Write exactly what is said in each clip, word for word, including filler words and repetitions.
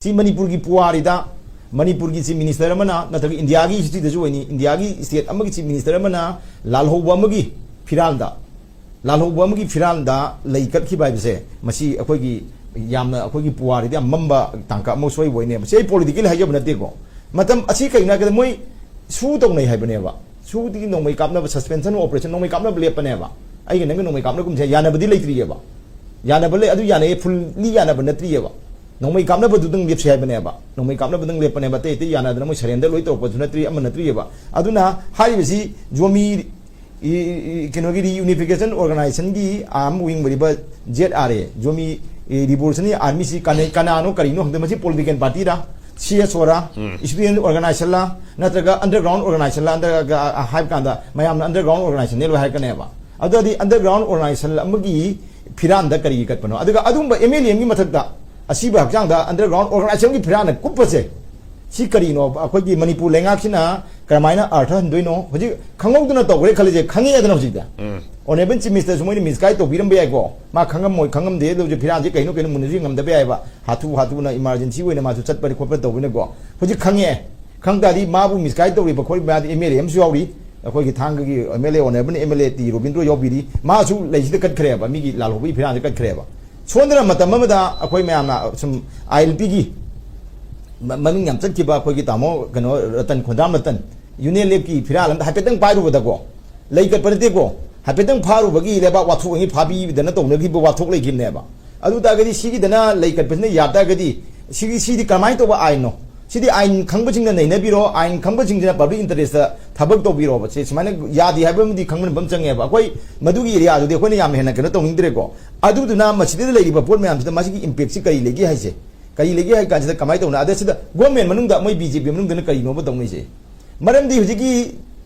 ꯁꯤ ꯃꯅꯤꯄꯨꯔꯒꯤ ꯄꯨꯋꯥꯔꯤꯗ ꯃꯅꯤꯄꯨꯔꯒꯤ ꯆꯤꯐ ꯃꯤꯅꯤꯁꯇꯔ ꯑꯃꯅ, ꯅꯠꯇ꯭ꯔꯒ ꯏꯟꯗꯤꯌꯥꯒꯤ ꯍꯤꯁꯇ꯭ꯔꯤꯗꯁꯨ ꯑꯣꯏꯅꯤ, ꯏꯟꯗꯤꯌꯥꯒꯤ ꯁ꯭ꯇꯦꯠ ꯑꯃꯒꯤ ꯆꯤꯐ ꯃꯤꯅꯤꯁꯇꯔ ꯑꯃꯅ ꯂꯥꯜꯍꯧꯕ ꯑꯃꯒꯤ ꯐꯤꯔꯥꯜꯗ, ꯂꯥꯜꯍꯧꯕ ꯑꯃꯒꯤ ꯐꯤꯔꯥꯜꯗ ꯂꯩ ꯀꯠꯈꯤꯕ ꯍꯥꯏꯕꯁꯦ, ꯃꯁꯤ ꯑꯩꯈꯣꯏꯒꯤ ꯌꯥꯝꯅ, ꯑꯩꯈꯣꯏꯒꯤ ꯄꯨꯋꯥꯔꯤꯗ ꯌꯥꯝ ꯃꯝꯕ ꯇꯥꯡꯀꯛ ꯑꯃ ꯁꯣꯏꯕ ꯑꯣꯏꯅꯦꯕ꯫ ꯁꯤ ꯑꯩ ꯄꯣꯂꯤꯇꯤꯀꯦꯜ ꯍꯥꯏꯖꯕ ꯅꯠꯇꯦꯀꯣ꯫ ꯃꯇꯝ ꯑꯁꯤ ꯀꯩꯅꯣ ꯍꯥꯏꯔꯒꯗꯤ, ꯃꯣꯏ ꯁꯨ ꯇꯧꯅꯩ ꯍꯥꯏꯕꯅꯦꯕ꯫ ꯁꯨꯗꯒꯤ ꯅꯣꯡꯃꯩ ꯀꯥꯞꯅꯕ, suspension of operation, ꯅꯣꯡꯃꯩ ꯀꯥꯞꯅꯕ ꯂꯦꯞꯄꯅꯦꯕ꯫ ꯑꯩꯒ ꯅꯪꯒ ꯅꯣꯡꯃꯩ ꯀꯥꯞꯅꯒꯨꯝꯁꯦ, ꯌꯥꯅꯕꯗꯤ ꯂꯩꯇ꯭ꯔꯤꯑꯕ꯫ ꯌꯥꯅꯕ ꯂꯩ, ꯑꯗꯨ ꯌꯥꯅꯩꯌꯦ, ꯐꯨꯜꯂꯤ ꯌꯥꯅꯕ ꯅꯠꯇ꯭ꯔꯤꯑꯕ꯫ ꯅꯣꯡꯃꯩ ꯀꯥꯞꯅꯕꯗꯨꯗꯪ ꯂꯦꯞꯁꯦ ꯍꯥꯏꯕꯅꯦꯕ꯫ ꯅꯣꯡꯃꯩ ꯀꯥꯞꯅꯕꯗꯪ ꯂꯦꯞꯄꯅꯦꯕ, ꯑꯇꯩ ꯑꯇꯩ ꯌꯥꯅꯗꯅ ꯃꯣꯏ ꯁꯔꯦꯟꯗꯔ ꯂꯣꯏ ꯇꯧꯔꯛꯄꯁꯨ ꯅꯠꯇ꯭ꯔꯤ, ꯑꯃ ꯅꯠꯇ꯭ꯔꯤꯑꯕ꯫ ꯑꯗꯨꯅ ꯍꯥꯏꯔꯤꯕꯁꯤ ꯖꯣꯃꯤ, ꯏ-, ꯏ-, ꯀꯩꯅꯣꯒꯤ reunification organization ꯒꯤ arm wing ꯑꯣꯏꯔꯤꯕ Z R A, Zomi, E, revolutionary army ꯁꯤ ꯀꯅꯥ-, ꯀꯅꯥꯅꯣ ꯀꯔꯤꯅꯣ ꯈꯪꯗꯦ, ꯃꯁꯤ political party ꯔ, C S O ꯔ, student organization ꯂ, ꯅꯠꯇ꯭ꯔꯒ underground organization ꯂ, ꯅꯠꯇ꯭ꯔꯒ ꯍꯥꯏꯕ ꯀꯥꯟꯗ ꯃꯌꯥꯝꯅ underground organization ꯅꯦ ꯂꯣꯏ ꯍꯥꯏꯔꯛꯀꯅꯦꯕ꯫ ꯑꯗꯨꯗꯤ underground organization ꯑꯃꯒꯤ ꯐꯤꯔꯥꯟꯗ ꯀꯔꯤꯒꯤ ꯀꯠꯄꯅꯣ? ꯑꯗꯨꯒ ꯑꯗꯨꯒꯨꯝꯕ M L A ꯑꯃꯒꯤ ꯃꯊꯛꯇ ꯑꯁꯤꯕ ꯍꯛꯆꯥꯡꯗ underground organization ꯒꯤ ꯐꯤꯔꯥꯟꯅ ꯀꯨꯞꯄꯁꯦ, ꯁꯤ ꯀꯔꯤꯅꯣ? ꯑꯩꯈꯣꯏꯒꯤ ꯃꯅꯤꯄꯨꯔ ꯂꯩꯉꯥꯛꯁꯤꯅ ꯀꯔꯝꯍꯥꯏꯅ ꯑꯔꯊ ꯍꯟꯗꯣꯏꯅꯣ? ꯍꯧꯖꯤꯛ ꯈꯪꯍꯧꯗꯅ ꯇꯧꯈ꯭ꯔꯦ ꯈꯜꯂꯁꯦ, ꯈꯪꯉꯛꯑꯦꯗꯅ ꯍꯧꯖꯤꯛꯇ꯫ Honourable Chief Minister ꯁꯨ ꯃꯣꯏꯅ misguide ꯇꯧꯕꯤꯔꯝꯕ ꯌꯥꯏꯀꯣ, ꯃꯥ ꯈꯪꯉꯝꯃꯣꯏ, ꯈꯪꯉꯝꯗꯦ꯫ ꯑꯗꯨ ꯍꯧꯖꯤꯛ ꯐꯤꯔꯥꯟꯁꯦ ꯀꯩꯅꯣ ꯀꯩꯅꯣ ꯃꯨꯟꯅꯁꯨ ꯌꯦꯡꯉꯝꯗꯕ ꯌꯥꯏꯕ, ꯍꯥꯊꯨ ꯍꯥꯊꯨꯅ emergency ꯑꯣꯏꯅ ꯃꯥꯁꯨ ꯆꯠꯄꯅꯤ ꯈꯣꯠꯄꯅꯤ ꯇꯧꯕꯅꯤꯅꯀꯣ꯫ ꯍꯧꯖꯤꯛ ꯈꯪꯉꯛꯑꯦ, ꯈꯪ ꯇꯥꯔꯗꯤ ꯃꯥꯕꯨ misguide ꯇꯧꯔꯤꯕ ꯈꯣꯠꯂꯤꯕ ꯃꯌꯥꯝꯗꯣ M L A ꯑꯃꯁꯨ ꯌꯥꯎꯔꯤ, ꯑꯩꯈꯣꯏꯒꯤ ꯊꯥꯡꯒꯒꯤ M L A, Honourable M L A T Robindro ꯌꯥꯎꯕꯤꯔꯤ, ꯃꯥꯁꯨ ꯂꯩꯁꯤꯗ ꯀꯠꯈ꯭ꯔꯦꯕ, ꯃꯤꯒꯤ ꯂꯥꯜꯍꯧꯕꯒꯤ ꯐꯤꯔꯥꯟꯁꯦ ꯀꯠꯈ꯭ꯔꯦꯕ꯫ ꯁꯣꯝꯗꯅ ꯃꯇꯝ ꯑꯃꯗ ꯑꯩꯈꯣꯏ ꯃꯌꯥꯝꯅ ꯁꯨꯝ I L P ꯒꯤ ꯃ-, ꯃꯃꯤꯡ ꯌꯥꯝ ꯆꯠꯈꯤꯕ ꯑꯩꯈꯣꯏꯒꯤ ꯇꯥꯃꯣ ꯀꯩꯅꯣ ꯔꯇꯟ, ꯈꯣꯟꯗ꯭ꯔꯥꯝ ꯔꯇꯟ, Union League ꯀꯤ ꯐꯤꯔꯥꯜ ꯑꯝꯗ ꯍꯥꯏꯐꯦꯠꯇꯪ ꯄꯥꯏꯔꯨꯕꯗꯀꯣ, ꯂꯩ ꯀꯠꯄ ꯅꯠꯇꯦꯀꯣ, ꯍꯥꯏꯐꯦꯠꯇꯪ ꯐꯥꯔꯨꯕꯒꯤ ꯂꯩꯕꯥꯛ ꯋꯥꯊꯣꯛ ꯑꯅꯤ ꯐꯥꯕꯤꯗꯅ ꯇꯧꯅꯈꯤꯕ ꯋꯥꯊꯣꯛ ꯂꯩꯈꯤꯕꯅꯦꯕ꯫ ꯑꯗꯨ ꯇꯥꯔꯒꯗꯤ ꯁꯤꯒꯤꯗꯅ ꯂꯩ ꯀꯠꯄꯁꯤꯅ ꯌꯥ ꯇꯥꯔꯒꯗꯤ ꯁꯤꯒꯤ, ꯁꯤꯗꯤ ꯀꯃꯥꯏꯅ ꯇꯧꯕ ꯑꯥꯏꯟꯅꯣ? ꯁꯤꯗꯤ ꯑꯥꯏꯟ ꯈꯪꯕꯁꯤꯡꯅ ꯅꯩꯅꯕꯤꯔꯣ, ꯑꯥꯏꯟ ꯈꯪꯕꯁꯤꯡꯁꯤꯅ public interest ꯊꯕꯛ ꯇꯧꯕꯤꯔꯣꯕ꯫ ꯁꯤ ꯁꯨꯃꯥꯏꯅ ꯌꯥꯗꯦ ꯍꯥꯏꯕ ꯑꯃꯗꯤ ꯈꯪꯕ ꯑꯃ ꯆꯪꯉꯦꯕ꯫ ꯑꯩꯈꯣꯏ ꯃꯗꯨꯒꯤ area ꯗꯨꯗꯤ ꯑꯩꯈꯣꯏꯅ ꯌꯥꯝ ꯍꯦꯟꯅ ꯀꯩꯅꯣ ꯇꯧꯅꯤꯡꯗ꯭ꯔꯦꯀꯣ꯫ ꯑꯗꯨꯗꯨꯅ ꯃꯁꯤꯗ ꯂꯩꯔꯤꯕ ꯄꯣꯠ ꯃꯌꯥꯝꯁꯤꯗ ꯃꯁꯤꯒꯤ impact ꯁꯤ ꯀꯔꯤ ꯂꯩꯒꯦ ꯍꯥꯏꯁꯦ, ꯀꯔꯤ ꯂꯩꯒꯦ ꯍꯥꯏ ꯀꯥꯟꯁꯤꯗ ꯀꯃꯥꯏꯅ ꯇꯧꯅ? ꯑꯗ ꯁꯤꯗ government ꯃꯅꯨꯡꯗ ꯃꯣꯏ B J P ꯃꯅꯨꯡꯗꯅ ꯀꯔꯤꯅꯣꯕ ꯇꯧꯅꯩꯁꯦ? ꯃꯔꯝꯗꯤ ꯍꯧꯖꯤꯛꯀꯤ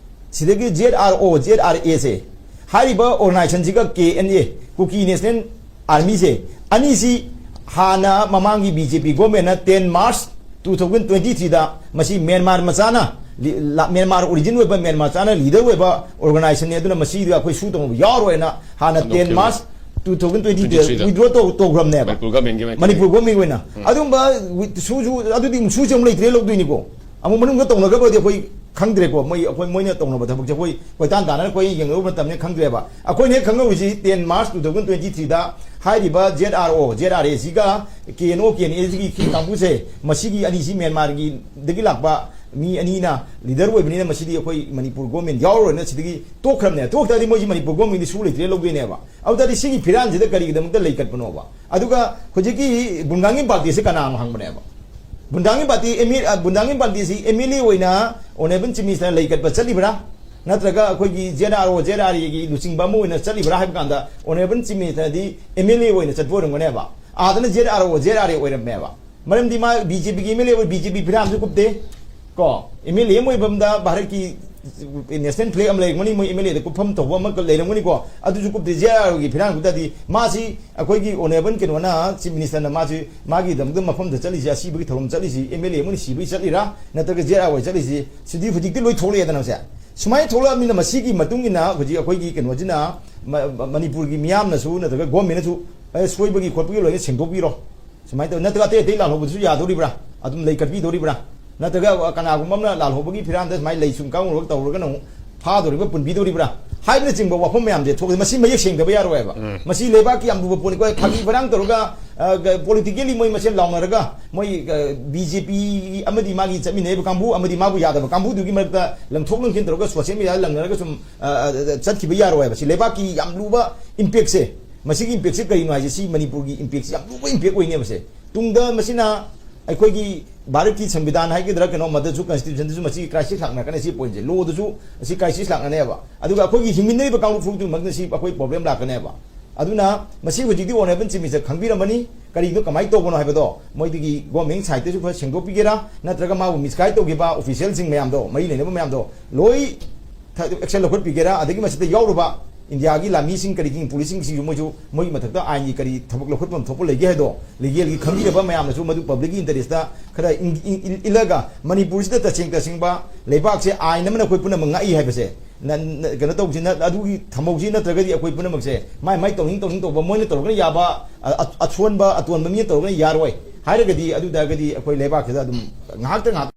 ꯁꯤꯗꯒꯤ Z R O, Z R A ꯁꯦ, ꯍꯥꯏꯔꯤꯕ organization ꯁꯤꯒ K N A, Kuki National Army ꯁꯦ, ꯑꯅꯤꯁꯤ ꯍꯥꯟꯅ ꯃꯃꯥꯡꯒꯤ B J P government ꯅ ten March two thousand twenty three ꯗ ꯃꯁꯤ ꯃ꯭ꯌꯥꯟꯃꯥꯔ ꯃꯆꯥꯅ, ꯂꯤ-, ꯂꯥ-, ꯃ꯭ꯌꯥꯟꯃꯥꯔ origin ꯑꯣꯏꯕ, ꯃ꯭ꯌꯥꯟꯃꯥꯔ ꯃꯆꯥꯅ leader ꯑꯣꯏꯕ organization ꯅꯤ, ꯑꯗꯨꯅ ꯃꯁꯤꯗ ꯑꯩꯈꯣꯏ ꯁꯨ ꯇꯧꯕ ꯌꯥꯎꯔꯣꯏꯅ ꯍꯥꯟꯅ ten ꯁꯟꯗꯣꯛꯈꯤꯕꯅꯤ꯫ March ꯇꯨ ꯊꯥꯎꯖꯟ ꯇ꯭ꯋꯦꯟꯇꯤꯗ ꯇ꯭ꯋꯦꯟꯇꯤ ꯊ꯭ꯔꯤꯗ꯫ Withdraw ꯇꯧ ꯇꯧꯈ꯭ꯔꯕꯅꯦꯕ꯫ ꯃꯅꯤꯄꯨꯔ ꯒꯚꯔꯟꯃꯦꯟꯒꯤ ꯃꯥꯏꯀꯩꯗꯒꯤ꯫ ꯃꯅꯤꯄꯨꯔ ꯒꯚꯔꯟꯃꯦꯟꯒꯤ ꯑꯣꯏꯅ꯫ ꯎꯝ꯫ ꯑꯗꯨꯝꯕ ꯋꯤ-, ꯁꯨꯁꯨ ꯑꯗꯨꯗꯤ ꯑꯃꯨꯛ ꯁꯨꯁꯦ ꯑꯃꯨꯛ ꯂꯩꯇ꯭ꯔꯦ ꯂꯧꯗꯣꯏꯅꯤꯀꯣ꯫ ꯑꯃꯨꯛ ꯃꯅꯨꯡꯗ ꯇꯧꯅꯈ꯭ꯔꯕꯗꯤ ꯑꯩꯈꯣꯏ ꯈꯪꯗ꯭ꯔꯦꯀꯣ꯫ ꯃꯣꯏ, ꯑꯩꯈꯣꯏ, ꯃꯣꯏꯅ ꯇꯧꯅꯕ ꯊꯕꯛꯁꯦ ꯑꯩꯈꯣꯏ ꯀꯣꯏꯇꯥꯟ ꯇꯥꯟꯅꯔ ꯑꯩꯈꯣꯏ ꯌꯦꯡꯅꯔꯨꯕ ꯃꯇꯝꯗ ꯈꯪꯗ꯭ꯔꯦꯕ꯫ ꯑꯩꯈꯣꯏꯅ ꯍꯦꯛ ꯈꯪꯍꯧꯔꯤꯁꯤ ten March two thousand twenty thhree ꯗ ꯍꯥꯏꯔꯤꯕ Z R O, Z R A ꯁꯤꯒ K N O, K N A ꯁꯤꯒꯤ ꯀꯥꯡꯕꯨꯁꯦ, ꯃꯁꯤꯒꯤ ꯑꯅꯤꯁꯤ ꯃ꯭ꯌꯥꯟꯃꯥꯔꯒꯤꯗꯒꯤ ꯂꯥꯛꯄ ꯃꯤ ꯑꯅꯤꯅ leader ꯑꯣꯏꯕꯅꯤꯅ ꯃꯁꯤꯗꯤ ꯑꯩꯈꯣꯏ ꯃꯅꯤꯄꯨꯔ ꯒꯣꯔꯃꯦꯟ ꯌꯥꯎꯔꯔꯣꯏꯅ ꯁꯤꯗꯒꯤ ꯇꯣꯛꯈ꯭ꯔꯕꯅꯦ꯫ ꯇꯣꯛꯇꯥꯔꯗꯤ ꯃꯣꯏꯁꯤ ꯃꯅꯤꯄꯨꯔ ꯒꯣꯔꯃꯦꯟꯗꯤ ꯁꯨ ꯂꯩꯇ꯭ꯔꯦ ꯂꯧꯗꯣꯏꯅꯦꯕ꯫ ꯑꯗꯨ ꯇꯥꯔꯗꯤ ꯁꯤꯒꯤ ꯐꯤꯔꯥꯟꯁꯤꯗ ꯀꯔꯤꯒꯤꯗꯃꯛꯇ ꯂꯩꯀꯠꯄꯅꯣꯕ? ꯑꯗꯨꯒ ꯍꯧꯖꯤꯛꯀꯤ ꯕꯨꯟꯒꯥꯡꯒꯤ ꯄꯥꯔꯇꯤꯁꯤ ꯀꯅꯥꯅꯣ ꯍꯪꯕꯅꯦꯕ꯫ ꯕꯨꯟꯗꯥꯡꯒꯤ ꯄꯥꯔꯇꯤ ꯑꯦꯝ ꯑꯦ-, ꯑ, ꯕꯨꯟꯗꯥꯡꯒꯤ ꯄꯥꯔꯇꯤꯁꯤ M L A ꯑꯣꯏꯅ Honourable Chief Minister ꯂꯩꯀꯠꯄ ꯆꯠꯂꯤꯕ꯭ꯔꯥ? ꯅꯠꯇ꯭ꯔꯒ ꯑꯩꯈꯣꯏꯒꯤ Z R O, Z R A ꯒꯤ ꯂꯨꯆꯤꯡꯕ ꯑꯃ ꯑꯣꯏꯅ ꯆꯠꯂꯤꯕ꯭ꯔꯥ ꯍꯥꯏꯕ ꯀꯥꯟꯗ Honourable Chief Minister D M L A ꯑꯣꯏꯅ ꯆꯠꯄ ꯑꯣꯏꯔꯝꯒꯅꯦꯕ꯫ ꯑꯥꯗꯅ Z R O, Z R A ꯑꯣꯏꯔꯝꯃꯦꯕ꯫ ꯃꯔꯝꯗꯤ ꯃꯥ B J P ꯒꯤ M L A ꯑꯣꯏ, B J P ꯐꯤꯔꯥꯟꯁꯨ ꯀꯨꯞꯇꯦ꯫ ꯀꯣ, M L A ꯑꯃ ꯑꯣꯏꯕ ꯑꯃꯗ ꯚꯥꯔꯠꯀꯤ national flag ꯑꯃ ꯂꯩꯔꯝꯒꯅꯤ, ꯃꯣꯏ M L A ꯗ ꯀꯨꯞꯐꯝ ꯊꯧꯕ ꯑꯃ ꯂꯩꯔꯝꯒꯅꯤꯀꯣ, ꯑꯗꯨꯁꯨ ꯀꯨꯞꯇꯦ꯫ Z R O ꯒꯤ ꯐꯤꯔꯥꯟ ꯀꯨꯞꯇꯥꯔꯗꯤ ꯃꯥꯁꯤ ꯑꯩꯈꯣꯏꯒꯤ Honourable ꯀꯩꯅꯣꯅ, Chief Minister ꯅ ꯃꯥꯁꯤ ꯃꯥꯒꯤꯗꯃꯛꯇ ꯃꯐꯝꯗ ꯆꯠꯂꯤꯁꯤ, ꯑꯁꯤꯕꯒꯤ ꯊꯧꯔꯝ ꯆꯠꯂꯤꯁꯤ, M L A ꯑꯃꯅ ꯁꯤꯕꯒꯤ ꯆꯠꯂꯤꯔꯥ, ꯅꯠꯇ꯭ꯔꯒ Z R O ꯆꯠꯂꯤꯁꯤ, ꯁꯤꯗꯤ ꯍꯧꯖꯤꯛꯇꯤ ꯂꯣꯏ ꯊꯣꯛꯂꯛꯑꯦꯗꯅ ꯁꯦ꯫ ꯁꯨꯃꯥꯏꯅ ꯊꯣꯛꯂꯛꯑꯕꯅꯤꯅ ꯃꯁꯤꯒꯤ ꯃꯇꯨꯡ ꯏꯟꯅ ꯍꯧꯖꯤꯛ ꯑꯩꯈꯣꯏꯒꯤ ꯀꯩꯅꯣꯁꯤꯅ, ꯃ-, ꯃ-, ꯃꯅꯤꯄꯨꯔꯒꯤ ꯃꯤꯌꯥꯝꯅꯁꯨ ꯅꯠꯇ꯭ꯔꯒ ꯒꯣꯔꯃꯦꯟꯅꯁꯨ, "ꯑꯦ, ꯁꯣꯏꯕꯒꯤ ꯈꯣꯠꯄꯒꯤ ꯂꯣꯏꯅ ꯁꯦꯡꯗꯣꯛꯄꯤꯔꯣ"꯫ ꯁꯨꯃꯥꯏꯅ ꯇꯧ-, ꯅꯠꯇ꯭ꯔꯒ ꯑꯇꯩ ꯑꯇꯩ ꯂꯥꯜꯍꯧꯕꯗꯨꯁꯨ ꯌꯥꯗꯣꯔꯤꯕ꯭ꯔꯥ? ꯑꯗꯨꯝ ꯂꯩ ꯀꯠꯄꯤꯗꯣꯔꯤꯕ꯭ꯔꯥ? ꯅꯠꯇ꯭ꯔꯒ ꯀꯅꯥꯒꯨꯝꯕ ꯑꯃꯅ ꯂꯥꯜꯍꯧꯕꯒꯤ ꯐꯤꯔꯥꯟꯗ ꯁꯨꯃꯥꯏꯅ ꯂꯩ ꯁꯨꯝ ꯀꯥꯡꯂꯨꯞ ꯇꯧꯔꯒꯅ ꯑꯃꯨꯛ ꯐꯥꯗꯣꯔꯤꯕ꯭ꯔꯥ, ꯄꯨꯟꯕꯤꯗꯣꯔꯤꯕ꯭ꯔꯥ ꯍꯥꯏꯕꯅꯆꯤꯡꯕ ꯋꯥꯐꯝ ꯃꯌꯥꯝꯁꯦ ꯊꯣꯛ-, ꯃꯁꯤ ꯃꯌꯦꯛ ꯁꯦꯡꯗꯕ ꯌꯥꯔꯣꯏꯕ꯫ ꯎꯝ꯫ ꯃꯁꯤ ꯂꯩꯕꯥꯛꯀꯤ ꯌꯥꯝ ꯂꯨꯕ ꯄꯣꯠꯅꯤꯀꯣ꯫ ꯐꯥꯒꯤ ꯐꯔꯥꯡ ꯇꯧꯔꯒ, ꯑ, ꯒ-, politically ꯃꯣꯏ ꯃꯁꯦꯟ ꯂꯥꯎꯅꯔꯒ, ꯃꯣꯏ, ꯑ, B J P ꯑꯃꯗꯤ ꯃꯥꯒꯤ ꯆꯠꯃꯤꯟꯅꯔꯤꯕ ꯀꯥꯡꯕꯨ ꯑꯃꯗꯤ ꯃꯥꯕꯨ ꯌꯥꯗꯕ ꯀꯥꯡꯕꯨꯗꯨꯒꯤ ꯃꯔꯛꯇ ꯂꯪꯊꯣꯛ ꯂꯪꯁꯤꯟ ꯇꯧꯔꯒ social media ꯗ ꯂꯪꯅꯔꯒ ꯁꯨꯝ, ꯑ, ꯑ, ꯑ, ꯆꯠꯈꯤꯕ ꯌꯥꯔꯣꯏ ꯍꯥꯏꯕ꯫ ꯁꯤ ꯂꯩꯕꯥꯛꯀꯤ ꯌꯥꯝ ꯂꯨꯕ impact ꯁꯦ, ꯃꯁꯤꯒꯤ impact ꯁꯦ ꯀꯔꯤꯅꯣ ꯍꯥꯏꯁꯦ, ꯁꯤ ꯃꯅꯤꯄꯨꯔꯒꯤ impact ꯁꯦ ꯌꯥꯝ ꯂꯨꯕ impact ꯑꯣꯏꯅꯦꯕꯁꯦ꯫ ꯇꯨꯡꯗ ꯃꯁꯤꯅ ꯑꯩꯈꯣꯏꯒꯤ ꯚꯥꯔꯠꯀꯤ ꯁꯪꯕꯤꯙꯥꯟ ꯍꯥꯏꯒꯗ꯭ꯔꯥ ꯀꯩꯅꯣ, ꯃꯗꯨꯁꯨ, constitution ꯗꯁꯨ ꯃꯁꯤ crisis ꯂꯥꯛꯅꯔꯛꯀꯅꯤ, ꯁꯤ point ꯁꯦ꯫ Law ꯗꯁꯨ ꯑꯁꯤ crisis ꯂꯥꯛꯅꯅꯦꯕ꯫ ꯑꯗꯨꯒ ꯑꯩꯈꯣꯏꯒꯤ ꯍꯤꯡꯃꯤꯟꯅꯔꯤꯕ ꯀꯥꯡꯂꯨꯞ ꯐꯨꯔꯨꯞꯇꯨꯃꯛꯇ ꯁꯤ ꯑꯩꯈꯣꯏ problem ꯂꯥꯛꯀꯅꯦꯕ꯫ ꯑꯗꯨꯅ ꯃꯁꯤ ꯍꯧꯖꯤꯛꯇꯤ Honourable Chief Minister ꯈꯪꯕꯤꯔꯝꯃꯅꯤ, ꯀꯔꯤꯅꯣ ꯀꯃꯥꯏꯅ ꯇꯧꯕꯅꯣ ꯍꯥꯏꯕꯗꯣ꯫ ꯃꯣꯏꯗꯒꯤ government side ꯇꯁꯨ ꯈꯔ ꯁꯦꯡꯗꯣꯛꯄꯤꯒꯦꯔꯥ, ꯅꯠꯇ꯭ꯔꯒ ꯃꯥꯕꯨ misguide ꯇꯧꯈꯤꯕ official ꯁꯤꯡ ꯃꯌꯥꯝꯗꯣ, ꯃꯔꯤ ꯂꯩꯅꯕ ꯃꯌꯥꯝꯗꯣ ꯂꯣꯏ ꯊ-, action ꯂꯧꯈꯠꯄꯤꯒꯦꯔꯥ, ꯑꯗꯒꯤ ꯃꯁꯤꯗ ꯌꯥꯎꯔꯨꯕ ꯏꯟꯗꯤꯌꯥꯒꯤ ꯂꯥꯟꯃꯤꯁꯤꯡ ꯀꯔꯤ ꯀꯔꯤ ꯄꯨꯂꯤꯁꯁꯤꯡꯁꯤꯁꯨ ꯃꯣꯏꯁꯨ ꯃꯣꯏꯒꯤ ꯃꯊꯛꯇ ꯑꯥꯏꯟꯒꯤ ꯀꯔꯤ ꯊꯕꯛ ꯂꯧꯈꯠꯐꯝ ꯊꯣꯛꯄ ꯂꯩꯒꯦ ꯍꯥꯏꯗꯣ, legal ꯒꯤ ꯈꯪꯕꯤꯔꯕ ꯃꯌꯥꯝꯅꯁꯨ ꯃꯗꯨ public ꯀꯤ interest ꯇ ꯈꯔ ꯏꯟ-, ꯏꯟ-, ꯏꯟ-, ꯏꯜꯂꯒ ꯃꯅꯤꯄꯨꯔꯁꯤꯗ ꯇꯁꯦꯡ ꯇꯁꯦꯡꯕ ꯂꯩꯕꯥꯛꯁꯦ ꯑꯥꯏꯟ ꯑꯃꯅ ꯑꯩꯈꯣꯏ ꯄꯨꯝꯅꯃꯛ ꯉꯥꯛꯏ ꯍꯥꯏꯕꯁꯦ ꯅ- ꯅ- ꯀꯩꯅꯣ ꯇꯧꯁꯤ, ꯅ- ꯑꯗꯨꯒꯤ ꯊꯝꯍꯧꯁꯤ, ꯅꯠꯇ꯭ꯔꯒꯗꯤ ꯑꯩꯈꯣꯏ ꯄꯨꯝꯅꯃꯛꯁꯦ ꯃꯥꯏ ꯃꯥꯏ ꯇꯧꯅꯤꯡ ꯇꯧꯅꯤꯡ ꯇꯧꯕ, ꯃꯣꯏꯅ ꯇꯧꯔꯒꯅ ꯌꯥꯕ, ꯑ- ꯑ- ꯑꯁꯣꯟꯕ ꯑꯇꯣꯟꯕ ꯃꯤꯅ ꯇꯧꯔꯒꯅ ꯌꯥꯔꯣꯏ ꯍꯥꯏꯔꯒꯗꯤ, ꯑꯗꯨ ꯇꯥꯔꯒꯗꯤ ꯑꯩꯈꯣꯏ ꯂꯩꯕꯥꯛꯁꯤꯗ ꯑꯗꯨꯝ ꯉꯥꯏꯍꯥꯛꯇ ꯉꯥꯏꯍꯥꯛ